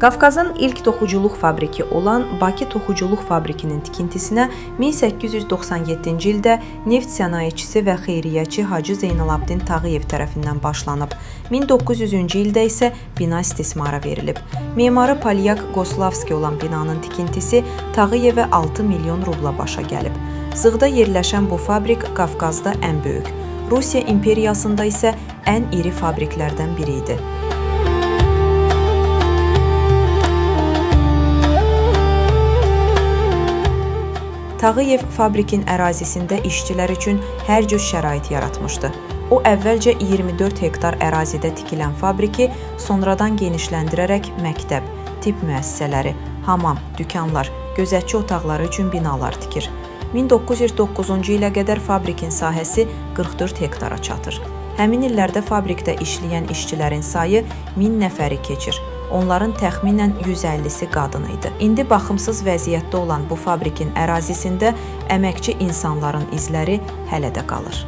Qafqazın ilk toxuculuq fabriki olan Bakı Toxuculuq Fabrikinin tikintisinə 1897-ci ildə neft sənayeçisi və xeyriyyəçi Hacı Zeynalabdin Tağıyev tərəfindən başlanıb. 1900-cü ildə isə bina istismara verilib. Memarı Polyak Qoslavski olan binanın tikintisi Tağıyevə 6 milyon rubla başa gəlib. Zığda yerləşən bu fabrik Qafqazda ən böyük, Rusiya imperiyasında isə ən iri fabriklərdən biri idi. Tağıyev fabrikin ərazisində işçilər üçün hər cür şərait yaratmışdı. O əvvəlcə 24 hektar ərazidə tikilən fabriki sonradan genişləndirərək məktəb, tibb müəssisələri, hamam, dükanlar, gözətçi otaqları üçün binalar tikir. 1909-cu ilə qədər fabrikin sahəsi 44 hektara çatır. Həmin illərdə fabrikdə işləyən işçilərin sayı 1000 nəfəri keçir. Onların təxminən 150-si qadın idi. İndi baxımsız vəziyyətdə olan bu fabrikin ərazisində əməkçi insanların izləri hələ də qalır.